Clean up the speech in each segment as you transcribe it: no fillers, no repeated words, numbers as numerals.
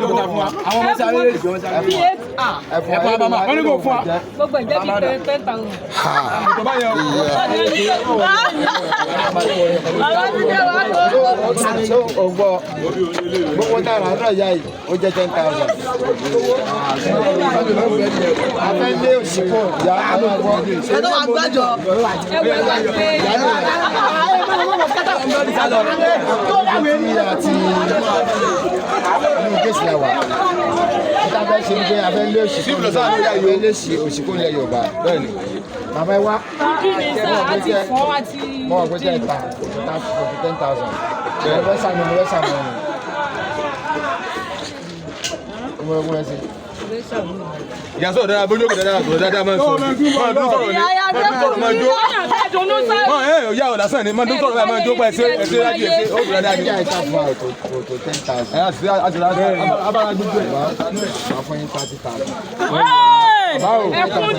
Àwọn ọmọ sáré lè jọ sáré. Ẹ fún wa bàbá, wọ́n ní kò fún wa. Gbogbo ìjẹ́ bíi 10,000. Ṣé o gbọ́ gbogbo náírà náà yá yìí ó jẹ́ 10,000. A fẹ́ lé òṣìkò ìyá àwọn ọgbọ́n. Ẹ tó wà gbàjọ. Ẹwẹ́ wá pé Ní àti inú kéèsì la wà. Níta fẹ́ ṣe ni pé a fẹ́ lé òṣìkò a fẹ́ lé òṣìkò ilẹ̀ Yorùbá. Bàbá ẹ wá. Kí ni sá àti fọ́ àti. Mo wà pé tẹ́ ta ta forty 10,000. Mo fẹ́ sàmì mo fẹ́ sàmì ọ̀nà. Mo fẹ́ ṣe. Ìyá sọ̀rọ̀ dáadáa, bójú òkè dáadáa, sọ̀rọ̀ dáadáa, máa ń sọ̀rọ̀. Máa dún sọ̀rọ̀ ni, máa dún sọ̀rọ̀ máa jó. Máa ẹ̀ ìyá ọ̀ lásán ni, máa dún sọ̀rọ̀ báyìí, máa jó pa ẹsẹ̀ ẹsẹ̀ lájú ẹsẹ̀ ó dùn dáadáa ni. Ìyá ìta fún wa kò tó 10,000. Ẹ á ti rà abára gbogbo ẹ̀. Màá fún yín 30,000. Ẹ kúnlẹ̀ mọ̀.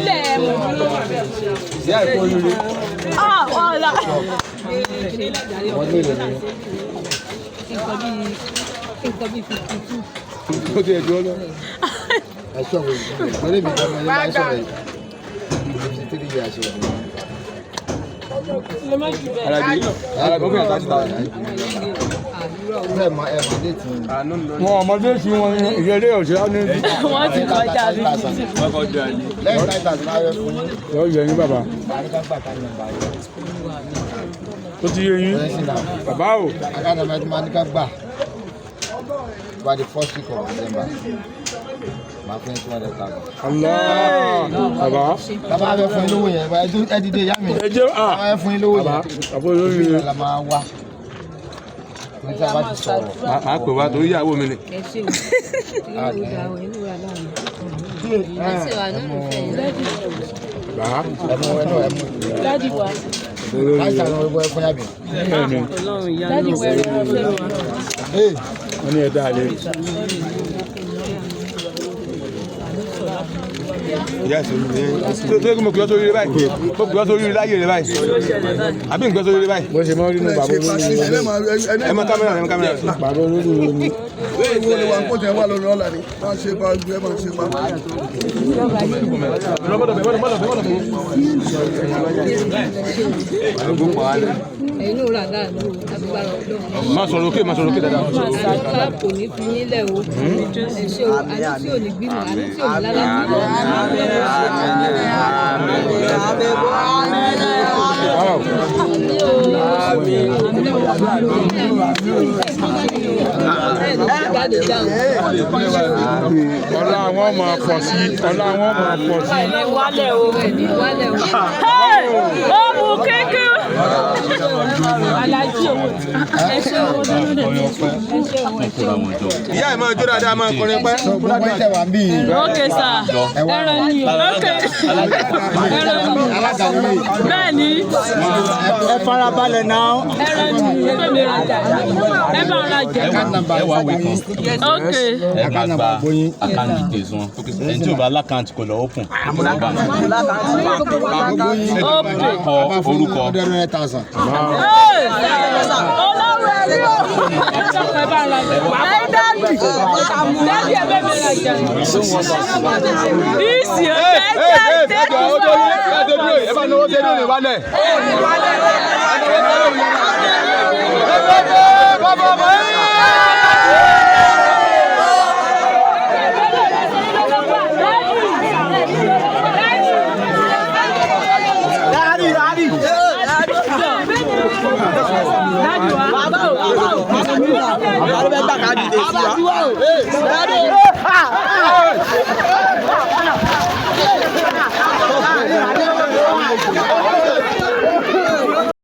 Ìyá ẹ̀kọ́ oríire. Wọ́n lè lè ní. Nǹkan bíi 52. Ó ti ẹ̀jọ́ lọ. Ẹ sọ̀rọ̀ yìí. Lórí mi gan-an ni máa ń sọ̀rọ̀ yìí. 53 years old. Àlàbí Àlàbí ó fẹ́ràn 30,000. Bẹ́ẹ̀ mọ ẹ̀ mọ déètì yìí. Wọn ọmọdé tí wọn ìrẹ̀lẹ̀ ọ̀sẹ̀ á ní. Wọ́n ti kọjá bí. Lẹ́yìn 5,000 máa yẹ fún yín. Yọ yẹ yín bàbá. Màá ní ká gbà ká nọ́mbà yìí. Tó ti yé yín. Lẹ́yìn sí náà. Bàbá o. Account number tí màá ní ká gbà. By the first week of December. Màá fún yín 200,000. Allah. Bàbá. Bàbá fẹ́ fún yín lówó yẹn. Ẹ dìde ìyá mi. Ẹ jẹ́ à. Bàbá fẹ́ fún yín lówó Bàbá. yẹn. Bàbá olórí Ìbílẹ̀ rẹ̀. la máa wá. Ní tí a bá ti sọ̀rọ̀. Màá pè wá torí ìyàwó mi ni. Ẹ ṣe o. Inú ìwà o, inú ìwà náà ni. Bàbá. Ẹmu ẹnu ẹmu. Dádì wa. Láti àwọn ọgbọ́n ẹfún yàbí. Bẹ́ẹ̀ni. Dádì wa ẹ̀rọ ọ̀fẹ́ wa. Ee, Wọ́n ní ẹ̀dá àlẹ́. Ìyá ìṣòro ni. Tó kí mo kì í sórí rẹ báyìí. Mo kì í sórí rẹ láyé rẹ báyìí. Àbí nǹkan sórí rẹ báyìí. Bó ṣe máa ń rí nù bàbá olórí rẹ̀. Ẹ mọ kámẹ́rà, ẹ mọ kámẹ́rà. Bàbá olórí rẹ̀ ni. Owó ni wà ń kó tẹ̀ wá lórí ọ̀la ni. Máa ṣe pa ẹ máa ṣe pa. Ẹ̀yin náà rà láàánú agbára Ọlọ́run. Má sọ̀rọ̀ òkè, má sọ̀rọ̀ òkè dáadáa. Máa kò ní fi yín lẹ̀ o. Ẹ ṣe o, àánú tí ò ní gbìmọ̀, àánú tí ò ní lálá. Ọlá wọn máa pọ̀ sí. Ọlá wọn máa pọ̀ sí. Wálẹ̀ o. Wálẹ̀ o. Ó mú kíkú. Alájí owó. Ẹ ṣe o. Ẹ ṣe o. Ẹ ṣe o. Ìyá ẹ̀ máa jó dáadáa, máa kọrin pẹ́. so gbogbo ẹ̀ tẹ̀ wá ń bí yìí. Okay sir. Ẹ wá. Ẹran ni o. Okay. Ẹran ni. Alága lórí. Bẹ́ẹ̀ ni. Ẹ farabalẹ̀ náà. Ẹran ni. Ẹ bá mi rajà. Ẹ bá rajà. Account number Ẹ wá wé kan. Okay. Ẹ máa Account gba number bóyin. account details wọn. Ẹni tí ò bá lákàntì kò lọ open. Okay. Kọ orúkọ. 100,000. Ọlọ́run ẹ̀rí o. Ẹ bá rajà. Ẹ dádì. Dádì ẹ bá mi rajà. Ìsì Ẹ ọ̀tẹ̀ ẹ ẹ ẹ jọ ó dúró ẹ dúró ẹ bá náwó tẹ lónìí wálẹ̀. Bàbá bàbá Dádì wa. Bàbá o, bàbá o. Bàbá o.